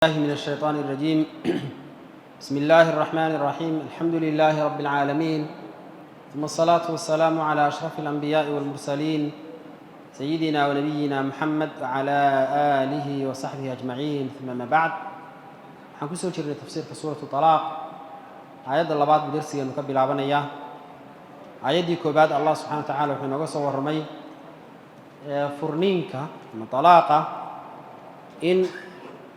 الله من الشيطان الرجيم. بسم الله الرحمن الرحيم. الحمد لله رب العالمين، ثم الصلاة والسلام على أشرف الأنبياء والمرسلين، سيدنا ونبينا محمد وعلى آله وصحبه أجمعين، ثم ما بعد. Waxaan kusoo jirnay tafsiirka Suuratu Talaaq. Aayadda labaad buu darsigeenu ka bilaabanayaa. Aayaddii koobaad Allah subxana wa tacala wuxuu inooga soo warramay furniinka ama talaaqa, in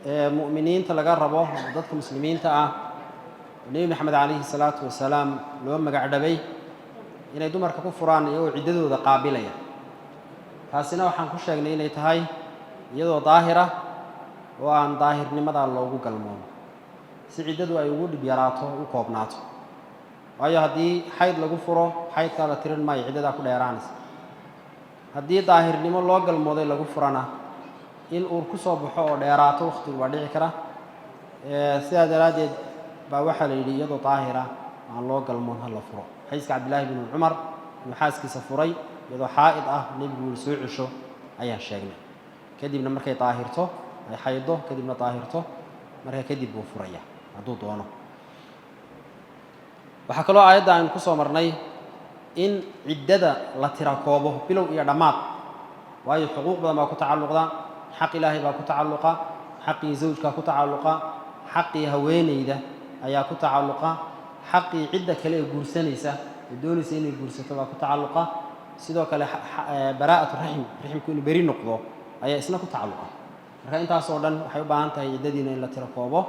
mu'miniinta laga rabo, dadka muslimiinta ah, Nebi Maxamed calayhi salaatu wasalaam loo magacdhabay, inay dumarka ku furaan iyagoo ciddadooda qaabilaya. Taasina waxaan ku sheegnay inay tahay iyadoo daahira oo aan daahirnimadaa loogu galmoon, si ciddadu ay ugu dhib yaraato, u koobnaato. Waayo, haddii xayd lagu furo, xaydkaa la tirin maayo, ciddadaa ku dheeraanaysa. Haddii daahirnimo loo galmooday lagu furana, in uur ku soo baxo oo dheeraato wakhtigu waa dhici kara. Sidaa daraaddeed baa waxaa la yidhi iyadoo daahira aan loo galmoon ha la furo. Xadiiska Cabdillaahi binu Cumar inuu xaaskiisa furay iyadoo xaa'id ah, Nebigu yidhi soo cesho, ayaan sheegnay. Kadibna markay daahirto, ay xaydo, kadibna daahirto, markaa kadib buu furaya hadduu doono. Waxaa kaloo aayadda aynu ku soo marnay in ciddada la tira koobo bilow iyo dhammaad, waayo xuquuq badan baa ku tacalluqda. Xaq Ilaahay baa ku tacalluqa, xaqii zawjkaa ku tacalluqa, xaqii haweeneyda ayaa ku tacalluqa, xaqii cidda kale ee guursanaysa ee doonaysa inay guursato baa ku tacalluqa. Sidoo kale baraa'atu raxim, raximku inuu beri noqdo ayaa isna ku tacalluqa. Marka intaasoo dhan waxay u baahan tahay ciddadiina in la tiro koobo.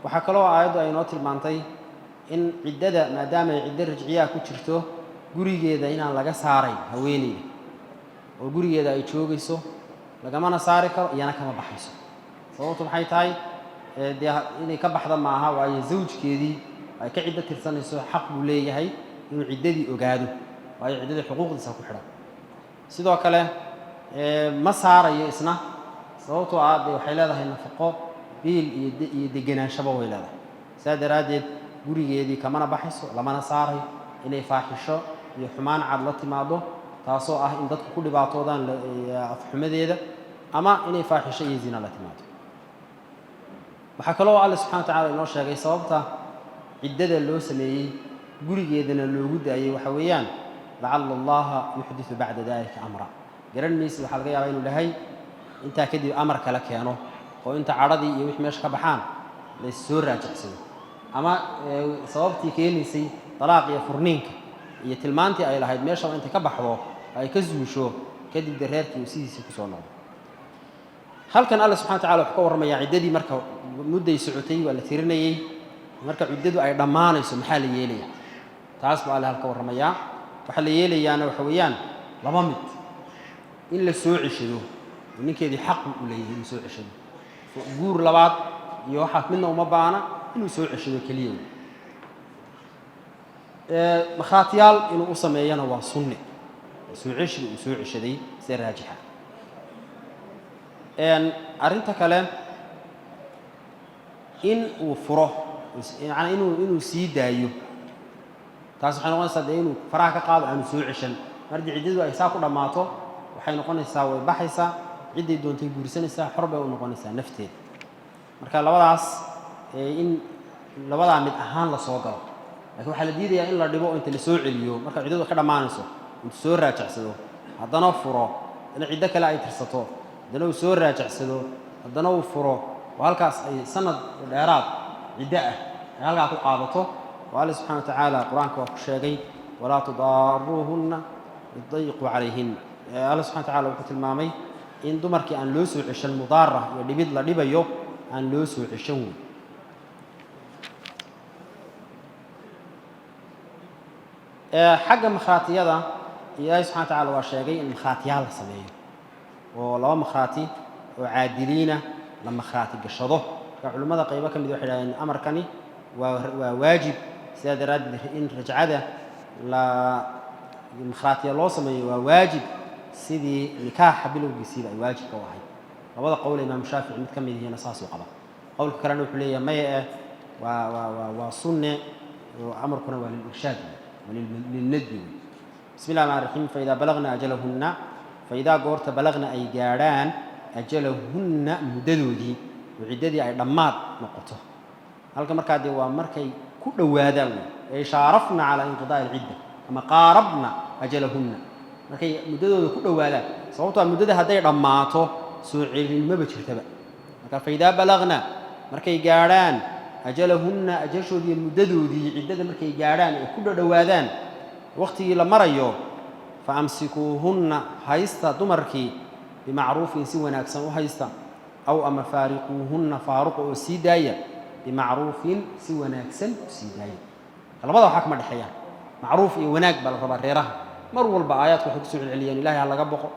Waxaa kaloo aayaddu ay inoo tilmaantay in ciddada, maadaama ay ciddo rajciyaa ku jirto, gurigeeda inaan laga saarayn haweeneyda, oo gurigeeda ay joogayso, lagamana saari karo, iyana kama baxayso. Sababtu maxay tahay? Dee inay ka baxda maaha, waayo zawjkeedii ay ka ciddo tirsanayso xaq buu leeyahay inuu ciddadii ogaado, waayo ciddadii xuquuqdiisa ku xidhan. Sidoo kale ma saarayo isna, sababtoo ah dee waxay leedahay nafaqo, biil iyo degenaanshaba way leedahay. Sidaa daraaddeed gurigeedii kamana baxayso, lamana saarayo. Inay faaxisho iyo xumaan cad la timaado, taasoo ah in dadku ku dhibaatoodaan afxumadeeda, ama inay faaxisho iyo zina la timaado. Waxaa kaloo Alle subxana wa tacala inoo sheegay sababta ciddada loo sameeyey, gurigeedana loogu daayey. Waxa weeyaan lacalla Allaha yuxditu bacda dalika amra. Garan maysid, waxaa laga yaabaa inuu dhahay intaa kadib amar kale keeno, oo inta cadhadii iyo wixii meesha ka baxaan lays soo raajacsado, ama sababtii keenaysay dalaaq iyo furniinka iyo tilmaantii ay lahayd meeshaba intay ka baxdo, ay ka zuusho, kadib dee reerkii uu sidiisii kusoo noqdo. Halkan Alle subxana wa tacala wuxuu ka warramayaa ciddadii. Marka mudday socotay, waa la tirinayey. Marka ciddadu ay dhammaanayso, maxaa la yeelaya? Taas baa Alle halka warramayaa. Waxaa la yeelayaana waxa weeyaan laba mid: in la soo ceshado, oo ninkeedii xaq buu u leeyahay inuu soo ceshado, guur labaad iyo waxaas midna uma baana, inuu soo ceshado keliya. Markhaatiyaal inuu u sameeyana waa sunne, soo ceshiga uu soo ceshaday sida raajixa. Arrinta kale, in uu furo, yacnii inuu sii daayo, taas waxay noqonaysaa dee inuu faraha ka qaado, aanu soo ceshan. Mar haddii ciddadu ay saa ku dhammaato, waxay noqonaysaa way baxaysaa, cidday doontay guursanaysaa, xor bay u noqonaysaa nafteeda. Marka labadaas in labadaa mid ahaan la soo galo, lakiin waxaa la diidayaa in la dhibo oo inta la soo celiyo, marka ciddadu ka dhammaanayso, intuu soo raajacsado, haddana furo, haddana ciddo kale ay tirsato, haddana uu soo raajacsado, haddana uu furo, oo halkaas ay sanad dheeraad ciddo ah ay halkaa ku qaadato. Oo Alle subxana wa tacaala Qur-aanka waa ku sheegay: walaa tudaaruuhunna lidayiquu calayhin. Alle subxana wa tacala wuxuu tilmaamay in dumarkii aan loo soo ceshan mudaara iyo dhibid la dhibayo aan loo soo ceshan wey. Xagga makhraatiyada, Ilaahay subxana wa tacala waa sheegay in makhraatiyaal la sameeyo, oo laba makhraati oo caadiliina la makhraati gashado. Marka culimmada qaybo ka mid waxay idhahdeen amarkani waa waajib, sidaa daraaddeed in rajcada la makhraatiya loo sameeyo waa waajib, sidii nikaaxa bilowgiisiiba ay waajibka u ahayd. Labada qowl ee Imaamu Shaafici mid ka mid yihiina saasuu qaba. Qowlka kalena wuxuu leeyahay maya, eh waa sunne, oo amarkuna waa lilirshaad, waa lilnadbi wey. Bismi llah raxmaan raxiim. Faidaa balagna ajalahunna, faidaa goorta balagna ay gaadhaan Ajalahunna, muddadoodii oo ciddadii ay dhammaad noqoto halka markaa dee waa markay ku dhowaadaan wey, ay shaarafna calaa inqidaa'i alcidda ama qaarabna ajalahunna, markay muddadooda ku dhowaadaan. Sababtoo muddada hadday dhammaato, soo celin maba jirtaba. Marka faidaa balagna, markay gaadhaan, ajalahunna, ajashoodii, muddadoodii ciddada markay gaadhaan ee ku dhodhowaadaan waqtigii la marayo, fa amsikuuhunna, haysta dumarkii, bimacruufin, si wanaagsan u haysta, aw ama faariquuhunna, faaruqa oo sii daaya, bimacruufin, si wanaagsan u sii daaya. Labada waxaa kama dhexeeyaan, macruuf iyo wanaag baa la rabaa reeraha. Mar walba aayaadku waxay kusoo celceliyaan Ilahay ha laga boqo,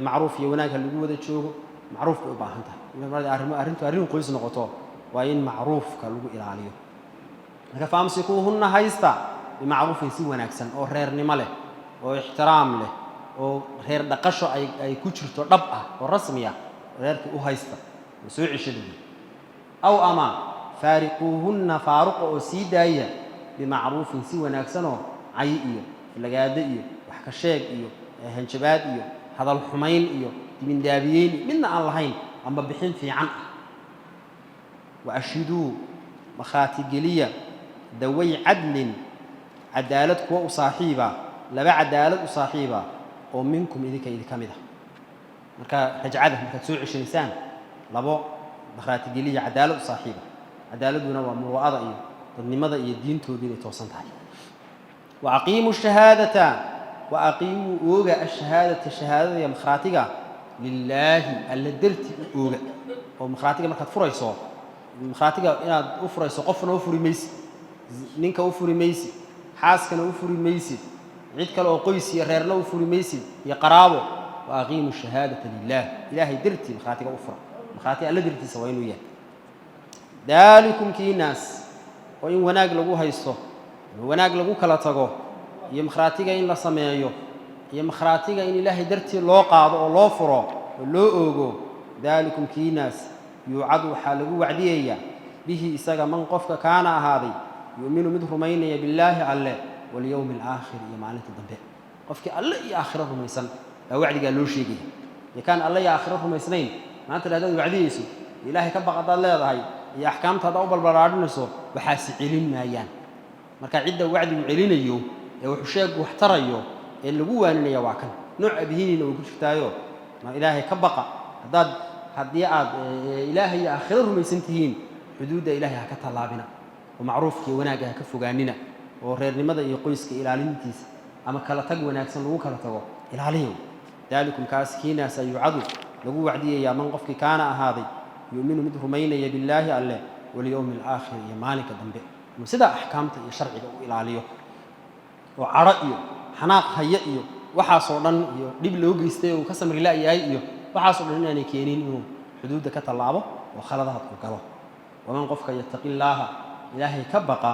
macruuf iyo wanaag ha lagu wada joogo. Macruuf bay u baahan tahay arrimo, arrintu arrin qoys noqoto waa in macruufka lagu ilaaliyo. Marka fa amsikuuhunna, haysta, bimacruufin, si wanaagsan oo reernimo leh oo ixtiraam leh oo reer dhaqasho ay ku jirto, dhab ah oo rasmi ah, reerkii u haysta oo soo ceshada. Aw ama faariquuhunna, faaruqa oo sii daaya, bimacruufin, si wanaagsanoo cay iyo lagaado iyo wax ka sheeg iyo hanjabaad iyo hadal xumayn iyo dibindaabiyeyn midna aan lahayn, amba bixin fiican ah. Wa ashhiduu, makhaatigeliya, daway cadlin, cadaalad kuwa u saaxiiba, laba cadaalad u saaxiiba oo minkum, idinka idinka mid ah. Marka rajcada markaad soo ceshanaysaan, labo makhaatigeliya cadaalad u saaxiiba. Cadaaladuna waa muru'ada iyo dadnimada iyo diintoodu inay toosan tahay. Wa aqiimuu shahaadata, wa aqiimuu, ooga, ashahaadata, shahaadada iyo makhraatiga, lilaahi, Alla darti u ooga. Oo makhraatiga markaad furayso, makhraatiga inaad u furayso qofna u furi maysid, ninka u furi maysid, xaaskana u furi maysid, cid kale oo qoys iyo reerna u furi maysid iyo qaraabo. Wa aqiimuu shahaadata lilah, Ilaahay dartii makhraatiga u fura. Makhraatiga Alla dartiisa waa inuu yahay. Daalikum, kiinaas oo in wanaag lagu haysto ama wanaag lagu kala tago iyo makhraatiga in la sameeyo iyo makhraatiga in Ilaahay dartii loo qaado oo loo furo oo loo oogo, daalikum kiinaas, yuucadu, waxaa lagu wacdiyayaa, bihi isaga, man qofka, kaana ahaaday, yu'minu, mid rumaynaya, billaahi, Alle, walyowmi alaakhir, iyo maalinta dambe. Qofkii Alle iyo aakhiro rumaysan baa wacdigaa loo sheegaya. Dee kaan Alle iyo aakhiro rumaysnayn, maanta haddaad wacdiyeyso, Ilaahay ka baq haddaad leedahay iyo axkaamta haddaad u balbalaadhinayso, waxaasi celin maayaan. Marka cidda wacdigu celinayo ee wuxuu sheegu wax tarayo ee lagu waaninaya waa kan nooc abihiinina way ku jirtaayo. Ma Ilaahay ka baqa, haddaad haddii aad Ilaahay iyo aakhiro rumaysan tihiin, xuduudda Ilaahay ha ka tallaabina oo macruufka iyo wanaagga ha ka fogaanina, oo reernimada iyo qoyska ilaalintiisa ama kala tag wanaagsan lagu kala tago ilaaliyo. Daalikum, kaas kiinaasa, yuucadu, lagu wacdiyayaa, man qofkii, kaana ahaaday, yu'minu, mid rumaynaya, billaahi, Alleh, walyowmi alaakhir, iyo maalinka dambe, inuu sidaa axkaamta iyo sharciga u ilaaliyo oo cadho iyo xanaaq haya iyo waxaasoo dhan iyo dhib loo geystay oo uu ka samri la'yahay iyo waxaasoo dhan inaanay keenin inuu xuduudda ka tallaabo oo khaladaad uu galo. Waman qofka yattaqi illaaha, Ilaahay ka baqa,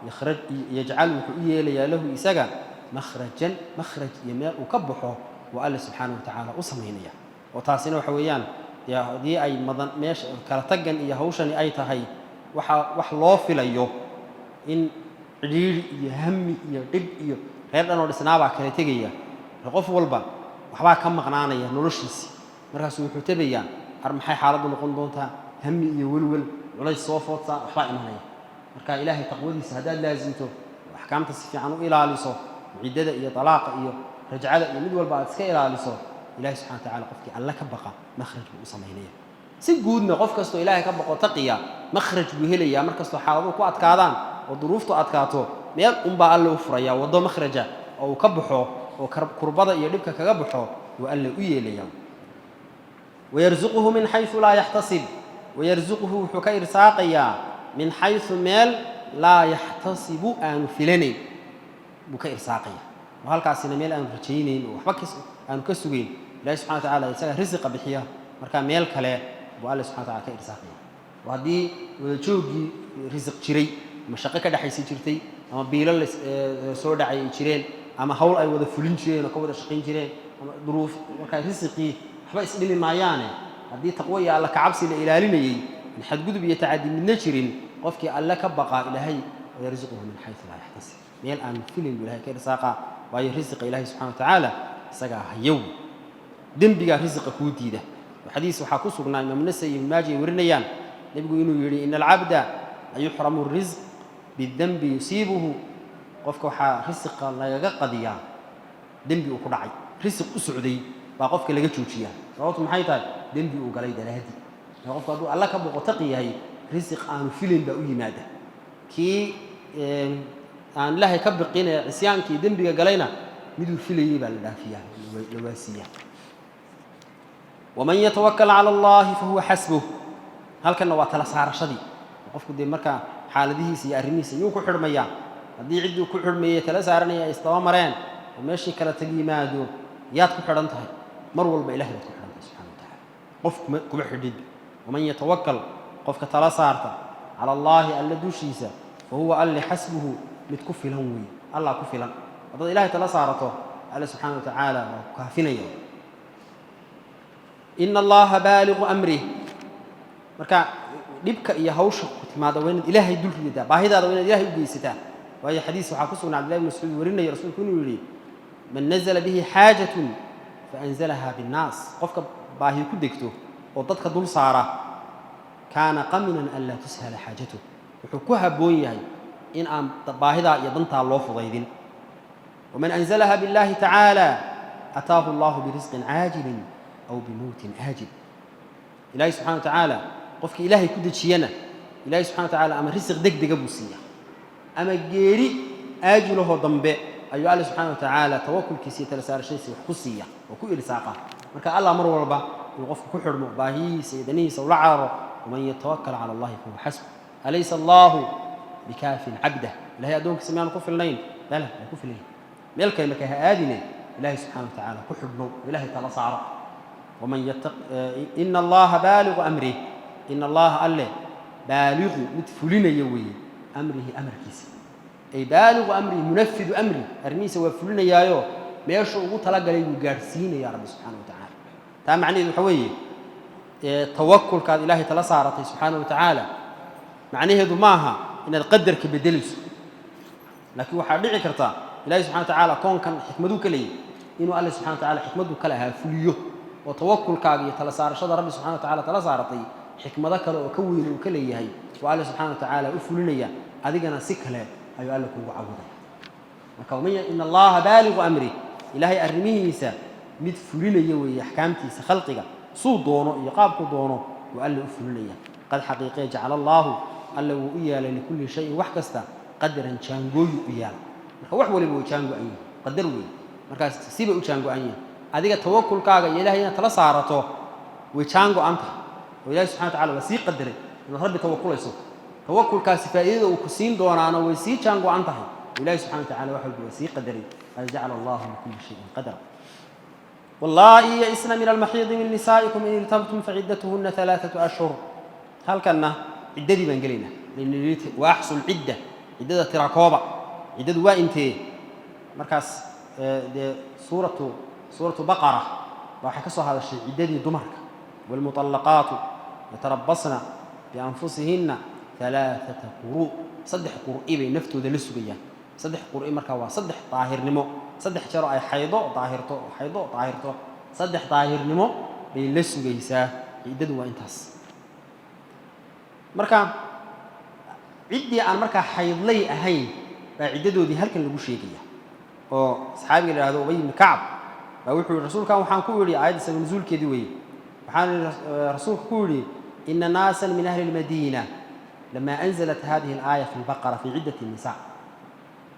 yakhraj, yajcal, wuxuu u yeelayaa, lahu isaga, makhrajan, makhraj iyo meel uu ka baxo waa Alle subxaana wa tacaala u samaynaya. Oo taasina waxa weeyaan dee haddii ay madan meesha kala taggan iyo hawshani ay tahay waxa wax loo filayo in cidhiidhi iyo hami iyo dhib iyo reer dhan oo dhisnaabaa kala tegaya, qof walba waxbaa ka maqnaanaya noloshiisi. Markaasuu wuxuu tebayaa, har maxay xaaladdu noqon doontaa? Hami iyo welwel, culays soo foodsaa, waxbaa imanaya. Marka Ilaahay taqwadiisa haddaad laasimto, axkaamta si fiican u ilaaliso, ciddada iyo talaaqa iyo rajcada iyo mid walba aad iska ilaaliso, Ilahay subxana wa tacala qofkii Alle ka baqa makhraj buu u samaynaya. Si guudna qof kastoo Ilaahay ka baqo, taqiya, makhraj buu helayaa. Mar kastoo xaaladuhu ku adkaadaan oo duruuftu adkaato, meel unbaa Alle u furaya, waddo makhraja oo uu ka baxo oo kurbada iyo dhibka kaga baxo wuu Alle u yeelaya. Wayarzuquhu min xaysu laa yaxtasib, wayarzuquhu, wuxuu ka irsaaqayaa, min xaysu, meel, laa yaxtasibu, aanu filanayn buu ka irsaaqaya. Oo halkaasina meel aanu rajaynayn oo waxba aanu ka sugayn. Ilahi subxana wa tacala isaga risiqa bixiya, marka meel kale buu Alle subxana wa tacala ka irsaaqaya. Oo haddii wadajooggii risiq jiray ama shaqo ka dhexaysi jirtay ama biilo la soo dhacay ay jireen ama hawl ay wada fulin jireen oo ka wada shaqayn jireen ama duruuf, markaa risiqii waxba isdhimi maayaane. Haddii taqwo iyo Alla kacabsi la ilaalinayey, in xadgudub iyo tacadi midna jirin, qofkii Alle ka baqaa, Ilaahay wayarzuquhu min xaysu laa yaxtasib, meel aan filin buu Ilahay ka irsaaqaa. Waayo risiqa Ilahay subxana wa tacaala isagaa hayow. Dembigaa risiqa kuu diida. Xadiis waxaa ku sugnaa Imaam Nasai iyo Ibn Maaja ay warinayaan, nebigu inuu yidhi: "Ina alcabda layuxramu risq bidanbi yusiibuhu." Qofka waxaa risiqa lagaga qadiyaa dembi uu ku dhacay. Risiq u socday baa qofka laga joojiyaa. Sababtu maxay tahay? Dembi uu galay daraaddi. Marka qofku hadduu Alla ka boqo, taqi yahay, risiq aanu filayn baa u yimaada. Kii aan Ilaahay ka biqin ee cisyaankii dembiga galayna, miduu filayey baa la dhaafiyaa, la waasiiyaa. "Waman yatawakal cala Allahi fahuwa xasbuh." Halkanna waa tala saarashadii. Qofku dee markaa xaaladihiisa iyo arrimihiisa yuu ku xidhmayaa? Haddii cidduu ku xidhmayey, tala saaranaya, ay isdaba mareen oo meeshii kala tag yimaado, yaad ku xidhan tahay? Mar walba Ilahay baad ku xidhan tahay subxana wa tacaala, qof kuma xidhid. "Waman yatawakal," qofka tala saarta, "cala Allaahi," Alle dushiisa, "fa huwa," Alle, "xasbuhu," mid ku filan weeye. Allah ku filan. Haddaad Ilahay tala saarato, Alle subxaana wa tacaala waa ku kaafinaya. "Ina Allaha baaligu amrih." Marka dhibka iyo hawsha ku timaada waa inaad Ilaahay dul ridataa, baahidaada waa inaad Ilahay u geysataa. Waayo, xadiis waxaa ku sugan Cabdillahi bn Mascuud warinaya, rasuulku inuu yidhi: "Man nazla bihi xaajatun faanzalaha binnaas," qofka baahi ku degto oo dadka dul saara, "kaana qaminan an laa tushala xaajatuh," wuxuu ku habboon yahay in aan baahidaa iyo dantaa loo fudaydin. "Waman anzalaha biاllahi tacaala ataahu Allahu birisqin caajilin aw bimowtin aajil." Ilahay subxana wa tacaala qofkii Ilaahay ku dejiyana, Ilahay subxana wa tacala ama risiq deg dega buu siiya ama geeri aajilahoo dambe ayuu Alle subxana wa tacaala tawakulkiisa iyo tala saarashadiisa wax ku siiya oo ku irsaaqa. Marka Allah mar walba inuu qofku ku xidhmo, baahiyihiisa iyo danihiisa ula cararo. "Waman yatawakal cala Allahi fahuwa xasbu, alaysa Allahu bikaafin cabdah?" Ilahay addoonkiisa miyaanu ku filnayn? Bala, waa ku filan yahay. Meel kale marka ha aadine, Ilahay subxana wa tacaala ku xidhnow, Ilahay tala saaro. Waman yataq "Ina Allaha baaligu amrih." "Ina Allaha," Alle, "baaligu," mid fulinaya weeye, "amrihi," amarkiisa, ay baaligu amrihi, munafidu amri, arrimihiisa waa fulinayaayo meeshu ugu talagalay buu gaadhsiinaya Rabbi subxaana wa tacaala. Taa macnaheedu waxa weeye, tawakulkaad Ilaahay tala saaratay subxaana wa tacaala macnaheedu maaha inaad qadarka beddelayso, laakiin waxaa dhici karta Ilahay subxana wa tacaala koonkan xikmaduu ka leeyahy, inuu Alle subxana wa tacala xikmaduu kale ahaa fuliyo, oo tawakulkaaga iyo tala saarashada Rabbi subxana wa tacala tala saaratay xikmado kale oo ka weyn uu ka leeyahay oo Alle subxana wa tacaala u fulinaya, adigana si kale ayuu Alle kuugu cawidaya. Marka "Ina Allaha baaligu amri," Ilaahay arrimihiisa mid fulinaya weeye. Axkaamtiisa khalqiga suu doono iyo qaabku doono uu Alle u fulinaya. "Qad," xaqiiqee, "jacala Allaahu," Alle wuu u yeelay, "likulli shayin," wax kasta, "qadaran," jaangooyu u yeelay. Marka wax waliba way jaango-an yihin, qadar weyn markaas sibay u jaango-an yihin. Adiga tawakulkaaga iyo Ilahay inaad tala saarato way jaango-an tahay, oo Ilahi subxana wa tacala waa sii qadaray inaad Rabbi tawakulayso. Tawakulkaasi faa'iidada uu ku siin doonaana way sii jaango-an tahay, oo Ilahi subxana wa tacala wax walba waa sii qadaray. "Qad jacala Allahu likulli shayin qadara." "Wallaa'i ya'isna min almaxiidi min nisaa'ikum in irtabtum faciddatuhunna 3 ashhur." Halkanna ciddadii baan gelaynaa. Wa axsul cidda, ciddada tirakooba. Ciddadu waa intee? Markaas dee suuratu Baqara baa waxay ka soo hadashay ciddadii dumarka: "Waalmuطallaqaatu yatarabasna bianfusihinna 3 quru'." 3 qur'i bay naftooda la sugayaan. 3 qur'i markaa waa saddex daahirnimo, saddex jero ay xaydo, daahirto, xaydo, daahirto, saddex daahirnimo bay la sugaysaa. Ciddadu waa intaas. Marka ciddii aan markaa xaydlay ahayn baa ciddadoodii halkan lagu sheegaya, oo saxaabiga la yihahdo Ubay ibni Kacab baa wuxuu yihi: "Rasuulkan waxaan ku idhi," aayadda sabab nusuulkeedii weeye, waxaan rasuulka ku yidhi: "Ina naasan min ahli اlmadiina lama anzalat hadihi alaaya fi lbaqara fi ciddati الnisa."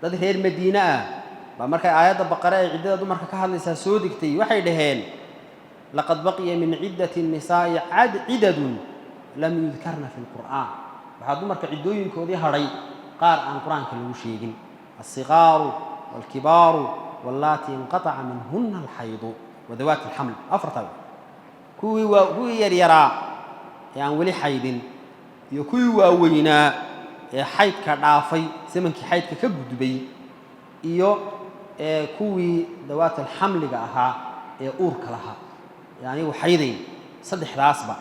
Dad reer Madiine ah baa markay aayadda Baqare ee ciddada dumarka ka hadlaysaa soo degtay, waxay dhaheen: "Laqad baqiya min ciddati الnisaa'i cidadun lam yudkarna fi lqur'aan." Waxaa dumarka ciddooyinkoodii hadhay qaar aan Qur-aanka lagu sheegin: alsigaaru waalkibaaru wallaati inqataca minhuna alxaydu wadawaati alxaml. Afartaa: kuwii waa kuwii yaryaraa ee aan weli xaydin, iyo kuwii waaweynaa ee xaydka dhaafay, zamankii xaydka ka gudbay, iyo kuwii dawaat alxamliga ahaa ee uurka lahaa ee anigu xaydayn. Saddexdaasba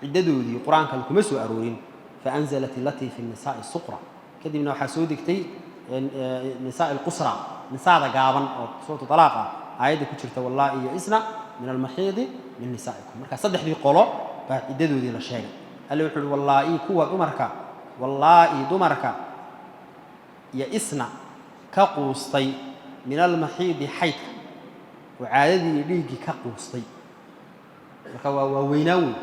ciddadoodii Qur-aanka kuma soo aroorin. Faanzalat alatii fi nisaai suqra. Kadibna waxaa soo degtay nisaai alqusra, nisaada gaaban, oo suuratu talaaqa aayadda ku jirta: "Wallaa'i ya'isna Min almaxiidi min nisaa'ikum. Marka saddexdii qolo baa ciddadoodii la sheegay. Alle wuxuu uhi: wallaa'i, kuwa dumarka, wallaa'i, dumarka ya-isna, ka quustay, min almaxiidi, xaydka oo caadadii iyo dhiiggii ka quustay. Marka waa waaweynaan wey.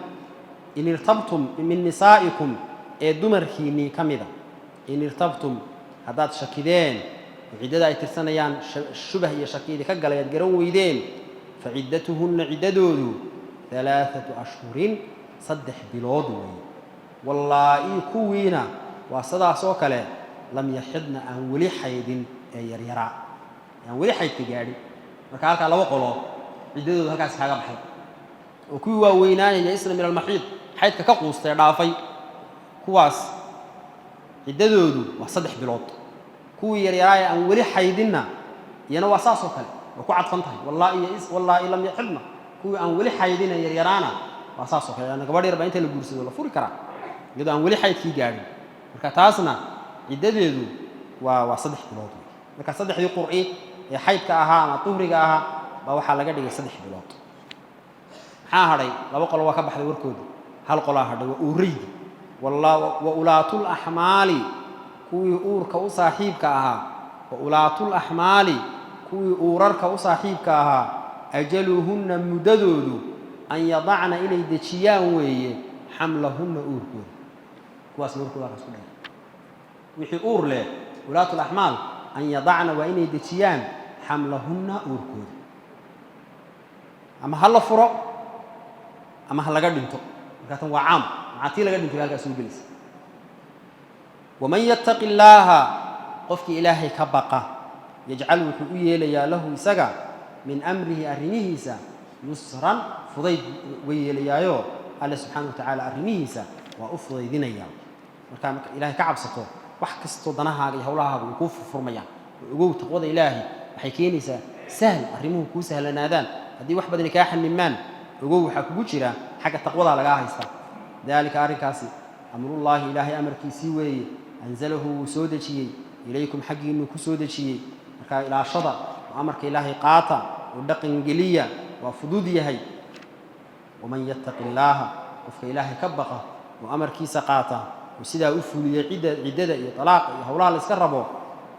In irtabtum, min nisaa'ikum, ee dumarkiinnii ka mida. In irtabtum, haddaad shakideen oo ciddada ay tirsanayaan shubah iyo shaki idinka galay, aad garan weydeen, fa ciddatuhunna, ciddadoodu, 3 ashhurin, 3 bilood weeye. Wallaa'i, kuwiina waa sidaas oo kale, lam yaxidna, aan weli xaydin ee yaryaraa, aan weli xaydka gaadhin. Marka halkaa laba qolo ciddadoodu halkaas kaaga baxay, oo kuwii waaweynaanaya, ya-isna min almaxiid, xaydka ka quustay, dhaafay, kuwaas ciddadoodu waa 3 bilood. Kuwii yaryaraaya aan weli xaydinna iyana waa saas oo kale, waa ku cadfan tahay wallaa'i lam yaxidna. Kuwii aan weli xaydina yaryaraana waa saas oo kale, lanna gabadh yar baa inta la guursado la furi karaa iyadoo aan weli xaydkii gaadhin. Marka taasna ciddadeedu waa 3 bilood wey. Marka saddexdii qur'i ee xaydka ahaa ama duhriga ahaa baa waxaa laga dhigay 3 bilood. Maxaa hadhay? Laba qolo waa ka baxday warkooda, hal qolaa hadhay, waa uuraydi. Wa ulaatul axmaali, kuwii uurka u saaxiibka ahaa. Wa ulaatul axmaali, kuwii uurarka u saaxiibka ahaa, ajaluhunna, muddadoodu, an yadacna, inay dejiyaan weeye, xamlahunna, uurkooda. Kuwaasna warkooda halkaas ku dheer. Wixii uur leh, ulaatul axmaal, an yadacna, waa inay dejiyaan, xamlahunna, uurkooda. Ama ha la furo ama ha laga dhinto. Markaa tan waa caam, maxaa tii laga dhintay halkaas soo gelaysa. Waman yattaqi illaaha, qofkii Ilaahay ka baqa, yajcal, wuxuu u yeelayaa, lahu, isaga, min amrihi, arrimihiisa, yusran, fudayd uga yeelayaayo. Alle subxaana wa tacaala arrimihiisa waa u fudaydinayaa. Markaa marka Ilaahay ka cabsato, wax kastoo danahaaga iyo howlahaaga way kuu furfurmayaan. Ogow, taqwada Ilaahay waxay keenaysaa sahl, arrimuhu kuu sahlanaadaan. Haddii wax badani kaa xanimaan, ogow, waxaa kugu jira xagga taqwadaa lagaa haystaa. Daalika, arrinkaasi, amrullaahi, Ilaahay amarkiisii weeye. Anzalahu, wuu soo dejiyey, ilaykum, xaggiinuu ku soo dejiyey. Markaa ilaashada oo amarka Ilaahay qaata oo dhaqangeliya, waa fudud yahay. Waman yattaqi illaaha, qofka Ilaahay ka baqa oo amarkiisa qaata oo sidaa u fuliya cidda, ciddada iyo talaaqa iyo howlaha la iska rabo,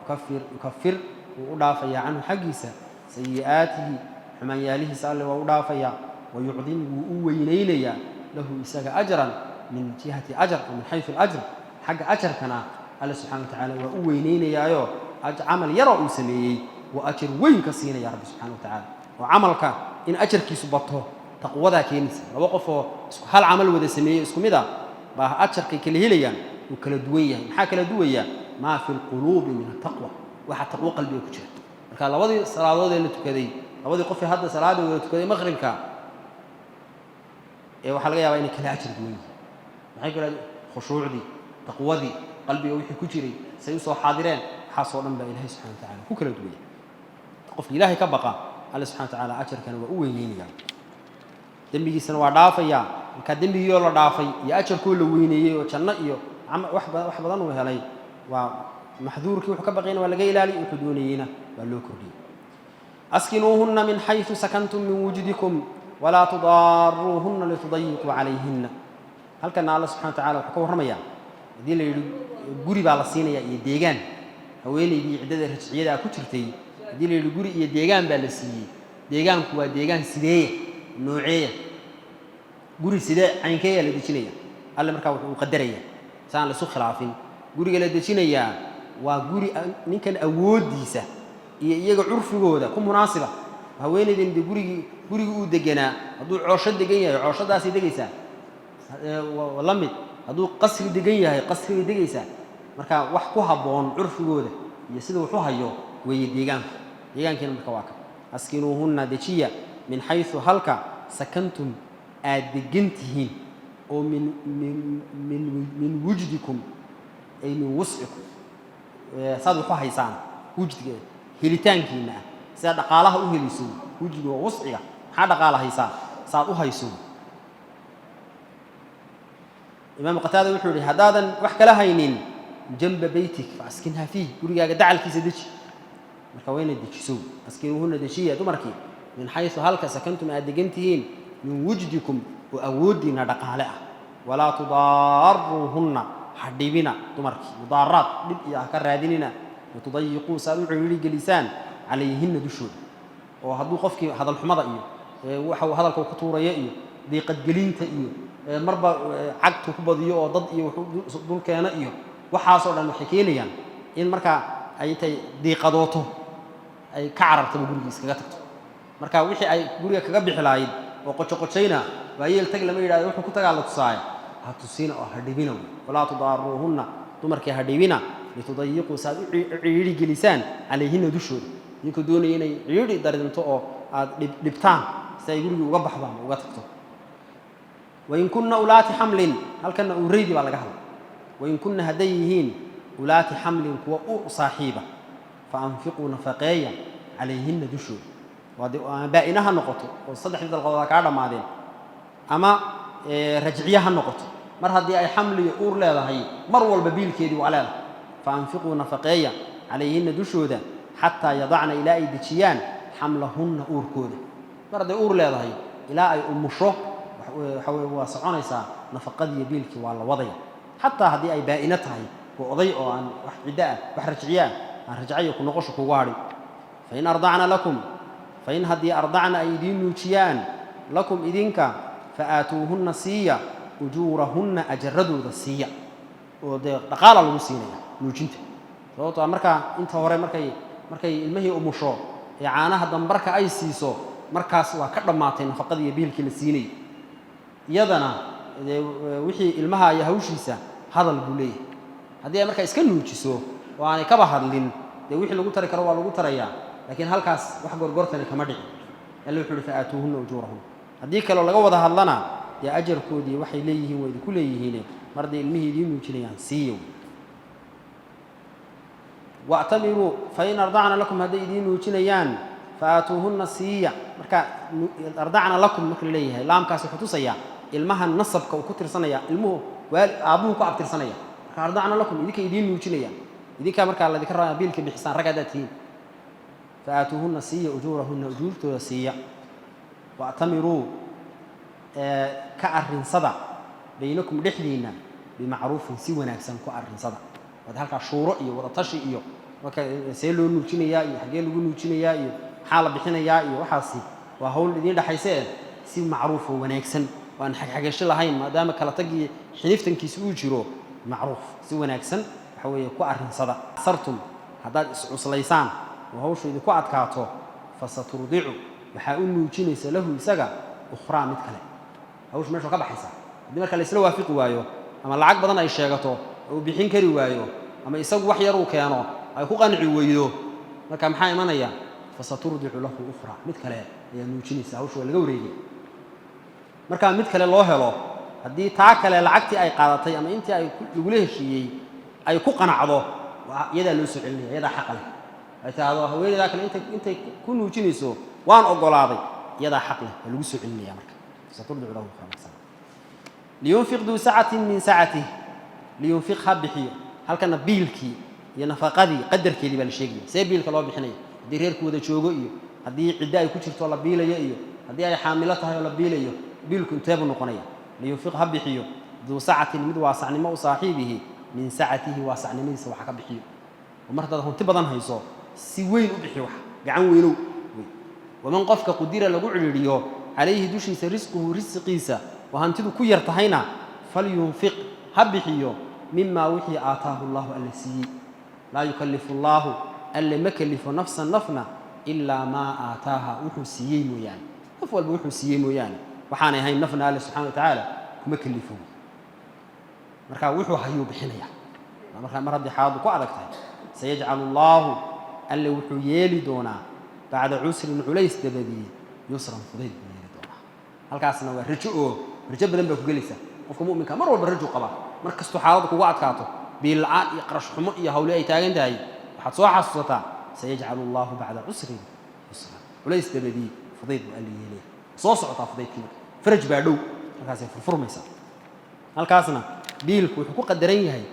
yukafir, yukafir, wuu u dhaafayaa, canhu, xaggiisa, sayi'aatihi, xumaanyaalihiisa Alle waa u dhaafayaa. Wayucdim, wuu u weynaynayaa, lahu, isaga, ajran, min jihati ajar oo min xaysu alajr, xagga ajarkana Alle subxana wa tacaala waa u weynaynayaayo. Camal yaroo uu sameeyey waa ajar weyn ka siinaya Rabbi subxana wa tacaala. Oo camalka in ajarkiisu bato taqwadaa keenaysa. Laba qof oo isku hal camal wada sameeyey, isku mid ah, baa ajarkay kala helayaan uu kala duwan yahay. Maxaa kala duwaya? Maa fi lquluubi min ataqwa, waxa taqwo qalbiga ku jira. Marka labadii salaadood ee la tukaday, labadii qofee hadda salaada wada tukaday maqribka, ee waxaa laga yaabaa inay kala ajar duwan yihiin. Maxay kala? Khushuucdii, taqwadii qalbiga wixii ku jiray, say usoo xaadireen, waxaasoo dhan baa Ilaahay subxana wa tacala ku kala duwaya. Qofka Ilaahay ka baqa, Alle subxana wa tacaala ajarkana waa u weyneynaya, dembigiisana waa dhaafayaa. Marka dembigiioo la dhaafay iyo ajarkoo la weyneeyey oo janno iyo wax badan uu helay, waa maxduurkii wuxuu ka baqayna waa laga ilaaliyay, wuxuu doonayeyna waa loo kordhiyey. Askinuuhunna min xaysu sakantum min wujdikum walaa tudaaruuhunna litudayiquu calayhinna. Halkana Alla subxana wa tacala wuxuu ka warramayaa, haddii la yidhi guri baa la siinaya iyo deegaan haweenaydii ciddada rajciyadaa ku jirtay, haddii la yidhi guri iyo deegaan baa la siiyey, deegaanku waa deegaan sideeya, nooceeya, guri sidee, caynkeeya la dejinaya? Alle markaa wuxuu u qadaraya saan laisu khilaafin. Guriga la dejinayaa waa guri ninkan awooddiisa iyo iyaga curfigooda ku munaasiba. Haweenaydan de gurigii uu deganaa, hadduu coosho degan yahay, cooshadaasay degaysaa la mid. Hadduu qasri degan yahay, qasrigay degaysaa. Marka wax ku habboon curfigooda iyo sida wuxu hayo weeye deegaanku. Deegaankiina marka waa ka: askinuuhunna, dejiya, min xaysu, halka, sakantum, aad degan tihiin, oo min wujdikum, ay min wuscikum, saad waxu haysaan, wujdiga helitaankiina ah, sidaad dhaqaalaha u helayso. Wujdiga waa wusciga, maxaa dhaqaala haysaa, saad u hayso. Imaam Qataada wuxuu yihi: haddaadan wax kala haynin, janba beytik fa askinhaa fiih, gurigaaga dacalkiisa deji. Marka waa inaad dejiso. Askinuuhunna, dejiya dumarkii, Min xaysu halka sakantum aad degan tihiin, min wujdikum, oo awooddiinna dhaqaale ah. Walaa tudaaruuhunna, ha dhibina dumarkii, mudaaraad dhib iyo ha ka raadinina, litudayiquu, si aad u ciriiri gelisaan, calayhinna, dushooda. Oo hadduu qofkii hadalxumada iyo waxa uu hadalka ku tuuraya iyo diiqadgelinta iyo marba cagtu ku badiyo oo dad iyo wuxuu dul keeno iyo waxaasoo dhan, waxay keenayaan in markaa ay intay diiqadooto ay ka carartaba, gurigii iskaga tagto. Marka wixii ay guriga kaga bixi lahayd oo qojoqojayna, waayeel tag lama yidhahdo, wuxuu ku tagaa la tusaaya, ha tusina oo ha dhibina wey. Walaa tudaaruuhunna, dumarkii ha dhibina, litudayiquu, si aad u ciidhi gelisaan, calayhinna, dushooda, idinkoo doonaya inay ciidhi darinto oo aad dhibtaan si ay gurigii uga baxdo ama uga tagto. Wain kunna ulaati xamlin, halkanna uureydi baa laga hadlay. Wain kunna, hadday yihiin, ulaati xamlin, kuwa u saaxiiba, fa anfiquu, nafaqeeya, calayhinna, dushooda. Waa dee ama baa'ina ha noqoto oo saddexdii dalqadood ha kaa dhammaadeen, ama rajciye ha noqoto, mar haddii ay xamliyo uur leedahay, mar walba biilkeedii waa leedahay. Fa anfiquu, nafaqeeya, calayhinna, dushooda, xataa yadacna, ilaa ay dejiyaan, xamlahunna, uurkooda. Mar hadday uur leedahay ilaa ay umusho, waxa weye waa soconaysaa nafaqadiiyo biilkii, waa la wadaya, xataa haddii ay baa'ino tahay oo oday oo aan wax ciddo ah, wax rajciye ah, aan rajcayo ku noqosho kugu hadhin. Fain ardacna lakum, fain haddii ardacna, ay idiin nuujiyaan, lakum, idinka, fa aatuuhunna, siiya, ujuurahunna, ajaradooda siiya. Oo dee dhaqaala lagu siinaya nuujinta, sababtoo ah markaa inta hore markay ilmihii umusho ee caanaha dambarka ay siiso, markaas waa ka dhammaatay nafaqadii iyo biilkii la siinayay. Iyadana dee wixii ilmaha iyo hawshiisa hadal buu leeyahay. Haddii ay markaa iska nuujiso oo aanay kaba hadlin, dee wixii lagu tari karo waa lagu tarayaa, laakiin halkaas wax gorgortani kama dhicin. Alla wuxuu uhi: fa aatuuhunna ujuurahun. Haddii kaloo laga wada hadlana, dee ajarkoodii waxay leeyihiin waa idinku leeyihiine, mar hadday ilmihii idiin nuujinayaan, siiya wey. Wa'tamiruu, fain ardacna lakum, hadday idiin nuujinayaan, fa aatuuhunna, siiya. Marka ardacna lakum marka la leeyahay, laamkaas wuxuu tusayaa ilmaha nasabka uu ku tirsanaya, ilmuhu waal aabbuhu ku abtirsanaya. Marka ardacna lakum, idinka idiin nuujinayaan, idinkaa markaa laydinka rabaa biilka bixisaan, rag haddaad tihiin. Fa aatuuhunna, siiya, ujuurahunna, ujuurtooda siiya. Wa'tamiruu, ka arrinsada, baynakum, dhexdiinna, bimacruufin, si wanaagsan ku arrinsada. Waad halkaa shuuro iyo wadatashi iyo marka see loo nuujinayaa iyo xaggee lagu nuujinayaa iyo maxaa la bixinayaa iyo waxaasi waa hawl idiin dhexayse eh, si macruuf oo wanaagsan oo aan xagxagasho lahayn, maadaama kala tagii xiniftankiisa uu jiro, macruuf, si wanaagsan waxa weeye ku arrinsada. Sartum, haddaad iscuslaysaan oo hawshu idinku adkaato, fasaturdicu, waxaa u nuujinaysa, lahu, isaga, ukhraa, mid kale. Hawshu meesha ka baxaysaa haddii marka la isla waafiqi waayo, ama lacag badan ay sheegato oo uu bixin kari waayo, ama isagu wax yar uu keeno ay ku qanci weydo. Marka maxaa imanaya? Fasaturdicu lahu ukhraa, mid kale ayaa nuujinaysa, hawshu waa laga wareegay. Marka mid kale loo helo, haddii taa kale lacagtii ay qaadatay ama intii ay lagula heshiiyey ay ku qanacdo, waa iyadaa loo soo celinaya, iyadaa xaqa leh. Ay tidhaahdo haweeneydaa kale intay ku nuujinayso waan oggolaaday, iyadaa xaq leh, waa lagu soo celinaya. Marka fasaturdicu lahu ukhraa maxsana. Liyunfiq duu sacatin min sacatih, liyunfiq, ha bixiyo. Halkana biilkii iyo nafaqadii qadarkeedii baa la sheegaya, see biilka loo bixinaya haddii reerku wada joogo iyo haddii ciddo ay ku jirto oo la biilayo iyo haddii ay xaamilo tahay oo la biilayo, biilku intee buu noqonaya? Liyunfiq, ha bixiyo, duu sacatin, mid waasacnimo u saaxiibihi, min sacatihi, waasacnimadiisa waxa ka bixiyo. Oo mar haddaad hunti badan hayso, si weyn u bixi, wax gacan weynow wey. Waman, qofka, qudira, lagu cidhiidhiyo, calayhi, dushiisa, risquhu, risqiisa, oo hantidu ku yar tahayna, falyunfiq, ha bixiyo, mimaa, wixii, aataahu allahu, alla siiyey. Laa yukallifu allaahu, alle ma kelifo, nafsan, nafna, ilaa maa aataaha, wuxuu siiyey mooyaane. Qof walba wuxuu siiyey mooyaane, waxaanay ahayn nafna alle subxana wa tacaala kuma kelifo. Marka wuxuu hayuu bixinaya. Marka mar haddii xaaladdu ku adag tahay, sayajcalu allaahu, alle wuxuu yeeli doonaa, bacda cusrin, culays dabadii, yusran, fudayd buu yeeli doonaa. Halkaasna waa rajo, oo rajo badan baa ku gelaysa. Qofka mu'minka mar walba rajo qaba. Mar kastuu xaaladdu kugu adkaato, biil la'aan iyo qarash xumo iyo hawle ay taagan tahay, waxaad soo xasuusataa sayajcalu allahu bacda cusrin yusran, culays dabadii fudayd buu Alle yeelaya. Soo socotaa fudaydkii, marka faraj baa dhow, markaasay furfurmaysaa. Halkaasna biilku wuxuu ku qadaran yahay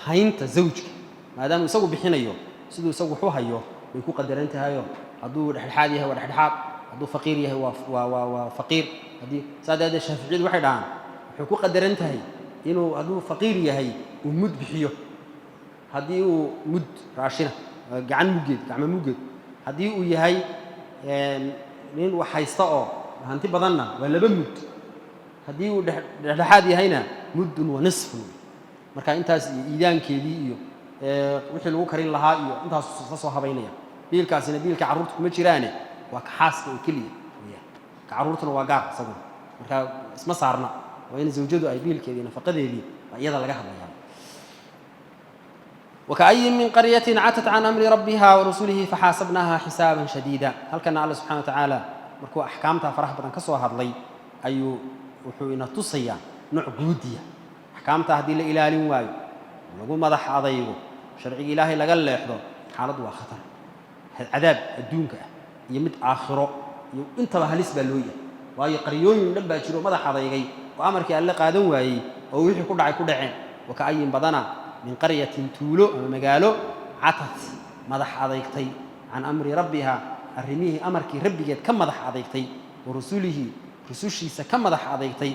haynta zawjka, maadaama isagu bixinayo, siduu isagu waxu hayo bay ku qadaran tahayo. Hadduu dhexdhexaad yahay waa dhexdhexaad. Hadduu faqiir yahay waa faqiir. Haddii saa daraaddeed Shaaficiyadu waxay dhahaan wuxuu ku qadaran tahay inuu hadduu faqiir yahay uu mud bixiyo, haddii uu mud raashina, gacan muggeed, gacmo muggeed. Haddii uu yahay nin wax haysta oo hanti badanna waa 2 mud. Haddii uu dhexdhexaad yahayna muddun wa nisfun. Marka intaas iyo iidaankeedii iyo wixii lagu karin lahaa iyo intaas la soo habaynaya. Biilkaasina biilka carruurta kuma jiraane, waa ka xaaska oo keliya weeyaan. Ka carruurtuna waa gaar isaguna, marka isma saarna. Waa in zawjadu ay biilkeedii, nafaqadeedii, waa iyada laga hadlayaa. وكأي من قرية عتت عن أمر ربها ورسله فحاسبناها حسابا شديدا. هل كان الله سبحانه وتعالى مركو أحكامتها فرح بدن كسو هادلي أيو wuxuu ina tusayaa nooc guudiya axkaamta haddii la ilaalin waayo, lagu madax adaygo, sharciga Ilaahay laga leexdo, xaaladdu waa khatar. Cadaab adduunka ah iyo mid aakhiro iyo intaba halis baa loo yahay. Waayo qaryooyin dhan baa jiro madax adaygay oo amarkii Alle qaadan waayey oo wixii ku dhacay ku dhaceen. Waka'ayin badana min qaryatin, tuulo ama magaalo, catat, madax adaygtay, can amri rabbiha, arrimihii amarkii Rabbigeed ka madax adaygtay, wa rusulihi, rusushiisa ka madax adaygtay,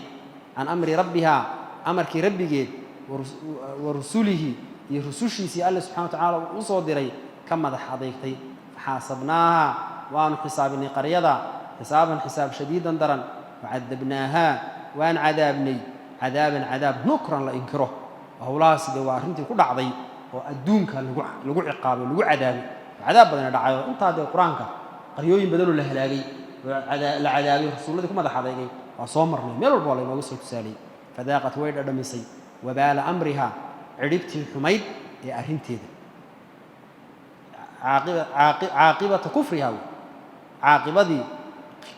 can amri rabbihaa, amarkii Rabbigeed, wa rusulihi, iyo rusushiisii Alle subxana wa tacaala uu u soo diray ka madax adaygtay, faxaasabnaaha, waanu xisaabinay qaryada, xisaaban, xisaab, shadiidan, daran, wacadabnaahaa, waan cadaabnay, cadaaban, cadaab, nukran, la inkiro. Howlahaasi dee waa arrintii ku dhacday oo adduunka lagu ciqaabay, lagu cadaabay, oo cadaab badana dhacay. Oo intaa dee Qur-aanka qaryooyin badanoo la halaagay oo la cadaabay, rasuulladii ku madax adeygay waa soo marnay, meel walba waa laynooga soo tusaaliyey. Fadaaqat, way dhadhamisay, wabaala amriha, cidhibtii xumayd ee arrinteeda, caaqibata kufriha wey, caaqibadii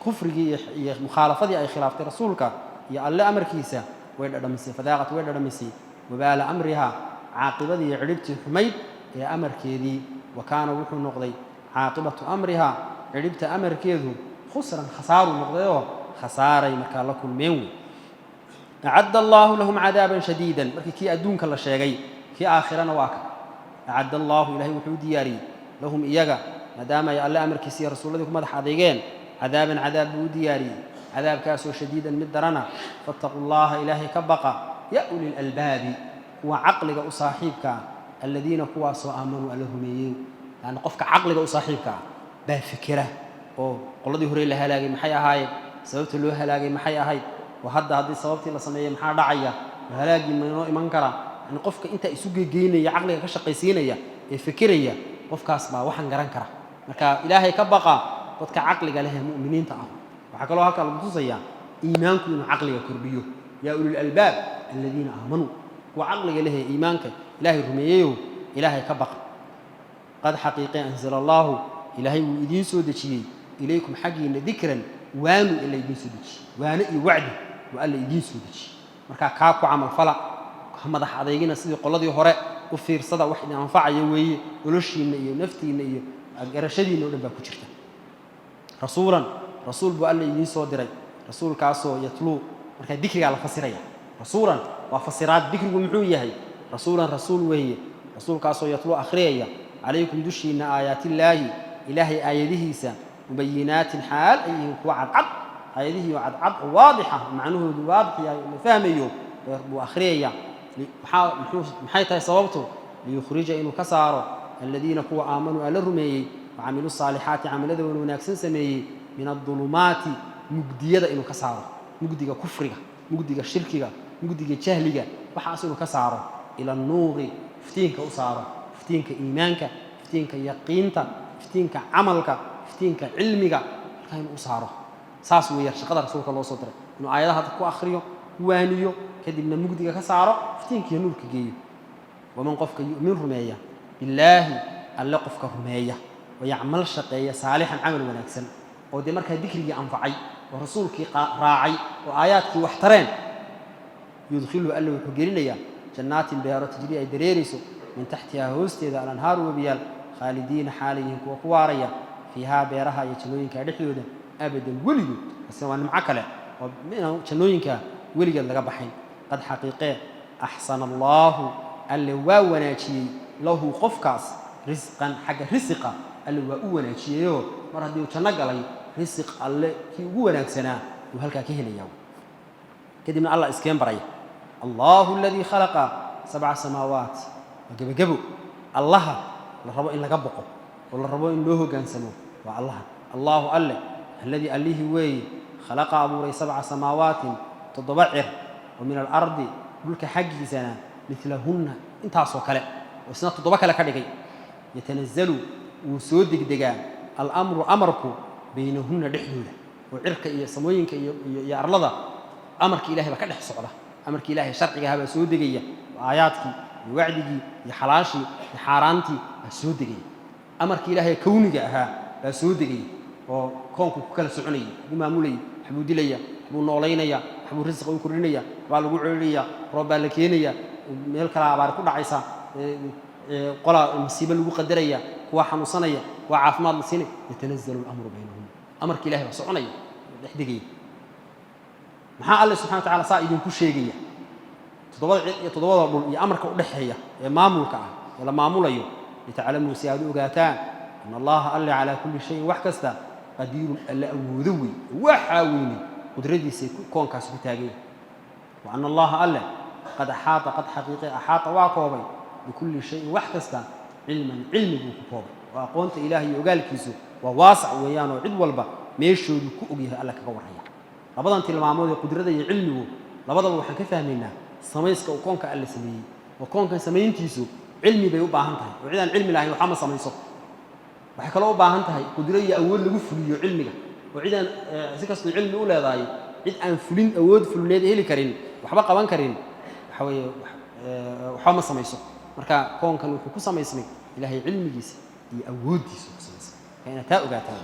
kufrigii iyo mukhaalafadii ay khilaaftay rasuulka iyo Alle amarkiisa way dhadhamisay. Fadaaqat, way dhadhamisay, wabaala amriha, caaqibadii iyo cidhibtii xumayd ee amarkeedii. Wa kaana, wuxuu noqday, caaqibatu amriha, cidhibta amarkeedu, khusran, khasaaruu noqdayoo khasaaray markaa la kulmeen wey. Acadda allaahu lahum cadaaban shadiidan. Markii kii adduunka la sheegay, kii aakhirana waa ka. Acadda allaahu, Ilahay wuxuu u diyaariyey, lahum, iyaga, maadaama ay Alle amarkiisa iyo rasuulladii ku madax adeegeen, cadaaban, cadaab buu u diyaariyey, cadaabkaasoo shadiidan, mid darana. Fattaquu llaha, Ilaahay ka baqa, ya uli lalbaabi, kuwa caqliga u saaxiibka ah, aladiina, kuwaasoo, aamanuu, Alla rumeeyey. Yani qofka caqliga u saaxiibka ah baa fikira oo qoladii hore la halaagay maxay ahaayeen? Sababta loo halaagay maxay ahayd? Oo hadda haddii sababtii la sameeyey maxaa dhacaya? Oo halaagii ma inoo iman karaa? Yani qofka intaa isu gegeynaya, caqliga ka shaqaysiinaya ee fikiraya, qofkaas baa waxaan garan kara. Marka Ilaahay ka baqa, dadka caqliga leh ee mu'miniinta ah. Waxaa kaloo halkaa lagu tusayaa iimaanku inuu caqliga kordhiyo. Yaa ulil albaab aladiina aamanuu, kuwa caqliga leh ee iimaanka Ilaahay rumeeyeyow, Ilaahay ka baqa. Qad xaqiiqe anzala allaahu, Ilaahay wuu idiin soo dejiyey, ilaykum, xaggiinna, dikran, waanu ila idiin soo dejiyey, waano iyo wacdi waa Alla idiin soo dejiyey. Markaa kaa ku camalfala, ha madax adeygina sidii qoladii hore. U fiirsada, wax idin anfacaya weeye, noloshiinna iyo naftiinna iyo garashadiinna o dhan baa ku jirta. Rasuulan, rasuul buu Alla idiin soo diray, rasuulkaasoo, yatluu, markaa dikrigaa la fasiraya. Rasuulan waa fasiraad. Dikrigu muxuu yahay? Rasuulan, rasuul weeye, rasuulkaasoo, yatluu, akhriyaya, calaykum, dushiinna, aayaatillaahi, Ilaahay aayadihiisa, mubayinaatin, xaal ay yihiin kuwa cadcad, aayadihii oo cadcad oo waadixa, macnahoodu waadix yahay oo la fahmayo buu akhriyaya. Maxaa muxuu maxay tahay sababtu? Liyukhrija, inuu ka saaro, aladiina, kuwa, aamanuu, Alla rumeeyey, wacamiluu saalixaati, camalada wan wanaagsan sameeyey, min adulumaati, mugdiyada inuu ka saaro, mugdiga kufriga, mugdiga shirkiga, mugdiga jahliga, waxaas inuu ka saaro, ila annuuri, iftiinka u saaro, iftiinka iimaanka, iftiinka yaqiinta, iftiinka camalka, iftiinka cilmiga, halkaa inuu u saaro. Saas weeyaan shaqada rasuulka loo soo diray, inuu aayadaha dadka ku akhriyo, waaniyo, kadibna mugdiga ka saaro, iftiinkiiyo nuurka geeyo. Waman, qofka, yu'min, rumeeya, billaahi, Alle qofka rumeeya, wayacmal, shaqeeya, saalixan, camal wanaagsan, oo dee markaa dikrigii anfacay oo rasuulkii raacay oo aayaadkii wax tareen, yudkhilhu, Alle wuxuu gelinayaa, jannaatin, beero, tajrii, ay dareerayso, min taxtihaa, hoosteeda, alanhaaru, webiyaal, khaalidiina, xaalayihiin kuwa ku waaraya, fiihaa, beeraha iyo jannooyinka dhexdooda, abadan, weligood. Taasina waa nimco kale oo inaan jannooyinka weligeed laga baxayn. Qad xaqiiqee axsana allaahu, Alle waa wanaajiyey, lahu, qofkaas, risqan, xagga risiqa Alle waa u wanaajiyeyoo mar haddii uu janno galay. Risiq Alle kii ugu wanaagsanaa buu halkaa ka helayaa. Kadibna Allah iskeen baraya: Allahu aladii khalaqa sabca samaawaat. Waa gebagebo. Allaha la rabo in laga boqo oo la rabo in loo hoggaansamo waa Allaha. Allahu, Alle, alladii, Allihii weeye, khalaqa, abuuray, sabca samaawaatin, toddoba cir, oo min alardi, dhulka xaggiisana, midlahunna, intaasoo kale, oo isna toddoba kale ka dhigay. Yatanazalu, wuu soo degdegaa, alamru, amarku, baynahunna, dhexdooda, oo cirka iyo samooyinka iyo arlada amarka Ilahay baa ka dhex socda. Amarka Ilahay sharcigaha baa soo degaya, oo aayaadkii iyo wacdigii iyo xalaashii iyo xaaraantii baa soo degaya. Amarka Ilaahay kowniga ahaa baa soo degaya oo koonku ku kala soconayay, lagu maamulayay. Waxbuu dilaya, waxbuu noolaynaya, waxbuu risqa u kordhinaya, waxbaa lagu celinaya, roob baa la keenaya, meel kalaa abaar ku dhacaysa, qolaa masiibo lagu qadaraya, kuwa xanuunsanaya, kuwa caafimaad la siinaya. Yatanazalu alamru baynahum, amarka Ilahay baa soconaya, dhex degaya. Maxaa Alle subxana wa tacala saa idinku sheegaya, toddobada cir iyo toddobada dhul iyo amarka u dhexeeya ee maamulka ah ee la maamulayo? Litaclamuu, si aad u ogaataan, ana Allaha, Alle, calaa kulli shayin, wax kasta, qadiirun, Alle awoodo wey. Waxaa weynay qudradiisay koonkaasi ku taagan yahay. Wa ana Allaha, Alle, qad axaata, qad, xaqiiqe, axaata, waa koobay, bikulli shayin, wax kasta, cilman, cilmi buu ku koobay. Oo aqoonta Ilaah iyo ogaalkiisu waa waasac weeyaan, oo cid walba meeshoodu ku og yahay Alle kaga warraya. Labadan tilmaamood ee qudrada iyo cilmigu, labadaba waxaan ka fahmaynaa samayska uu koonka Alle sameeyey. Oo koonkan samayntiisu cilmi bay u baahan tahay, oo cid aan cilmi lahayn waxba ma samayso. Waxay kaloo u baahan tahay qudro iyo awood lagu fuliyo cilmiga, oo cid aan si kastoo cilmi u leedahay, cid aan fulin, awood fulineed heli karin, waxba qaban karin, waxa weeye waxba ma samayso. Marka koonkan wuxuu ku samaysmay Ilaahay cilmigiisa iyo awooddiisa ku samaysmay. Marka inaad taa ogaataan.